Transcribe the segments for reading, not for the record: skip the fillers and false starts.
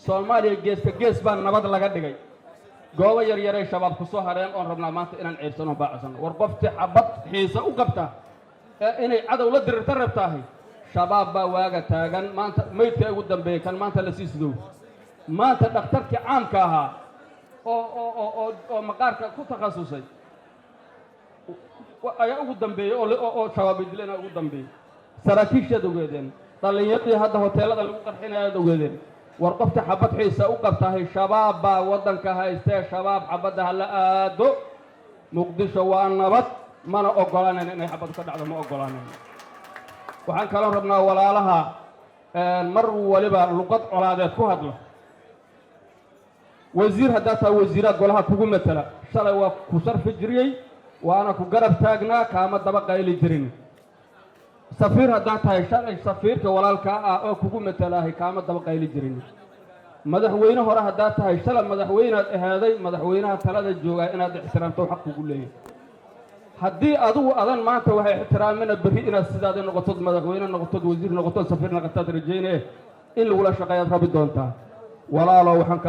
Soomaaliya geeska gees baa nabad laga dhigay. Goobo yar yaray Shabaab ku soo hareen oon rabnaa maanta inaan ceebsano, baacsanno. War qoftii xabad xiisa u qabta ee inay cadow la dirirta rabtaahay, Shabaab baa waaga taagan. Maanta maydka ugu dambeeyey kan maanta la sii sidow, maanta dhakhtarkii caamka ahaa oo maqaarka ku takhasusay ayaa ugu dambeeyey oo Shabaab ay dileen ugu dambeeyey. Saraakiishaad ogeedeen, dhallinyaradii hadda hoteelada lagu qarxinayaad ogeedeen. War qofta xabad xiisa u qabtahay, Shabaab baa waddanka haystee, Shabaab xabadda ha la aado. Muqdisho waa nabad, mana ogolaanayn inay xabad ka dhacdo, ma ogolaanayn. Waxaan kaloo rabnaa walaalaha mar waliba luqad colaadeed ku hadla. Wasiir haddaa taa, wasiiraad golaha kugu matala, shalay waa ku sharfi jiriyey, waana ku garab taagnaa, kaama daba qayli jirin. Safiir haddaa tahay, shalay safiirka walaalkaa ah oo kugu matalaahay kaama daba qayli jirin. Madaxweyne hore haddaa tahay, shalay madaxweynaad ahaaday, madaxweynaha talada joogaa inaad ixtiraamto xaq kugu leeyahay. Haddii adigu adan maanta waxay ixtiraamina, berri inaad sidaada noqotod, madaxweyne noqotod, wasiir noqotod, safiir noqotaad rajayne, in lagula shaqeeyaad rabi doontaa. Walaalo, waxaan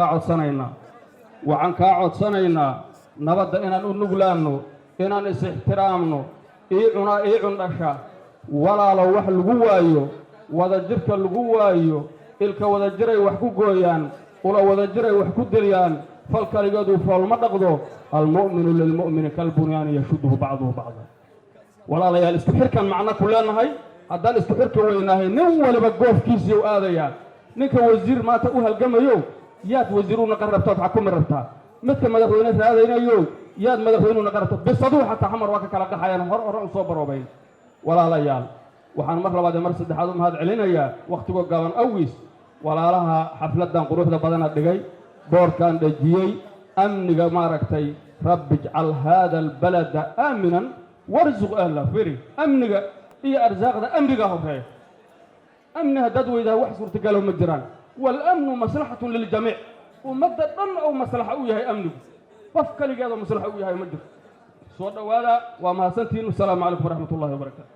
kaa codsanaynaa nabadda inaan u nuglaanno, inaan is ixtiraamno. Ii cunaa ii cundhasha, walaalo, wax lagu waayo wadajirka lagu waayo. Ilka wadajiray wax ku gooyaan, ula wadajiray wax ku dilyaan, fal kaligeedu foolma dhaqdo. المؤمن للمؤمن كالبنيان يشده بعضه بعضا. Walaalayaal, isku xirkan macno ku leenahay. Haddaan isku xirka weynaahay, nin waliba goofkiisii u aadayaa. Ninka wasiir maanta u halgamayo, yaad wasiir u naqan rabtaad xakumi rabtaa? Midka madaxweyne raadaynayo, yaad madaxweyne u naqan rabtaa? Bisaduhu xataa Xamar waa ka kala qaxayaan, hor hore u soo baroobayn. Walaalayaal, waxaan mar labaad iyo mar saddexaad u mahad celinayaa, wakhtigoo gaban awgiis, walaalaha xafladdan quruxda badana dhigay, boorkan dhejiyey, amniga maaragtay. رب اجعل هذا البلد آمنا وارزق أهله. Firi, amniga iyo arsaaqda amniga horeeya. Amni haddaad weydaa, wax suurtagalo ma jiraan. والأمن مصلحة للجميع. Ummadda dhan ou maslaxa u yahay amnigu, qof kaligeedoo maslaxa u yahay ma jirto. Soo dhowaada, waa mahadsantihiin. Wasalaamu calaykum waraxmat ullahi wabarakaatu.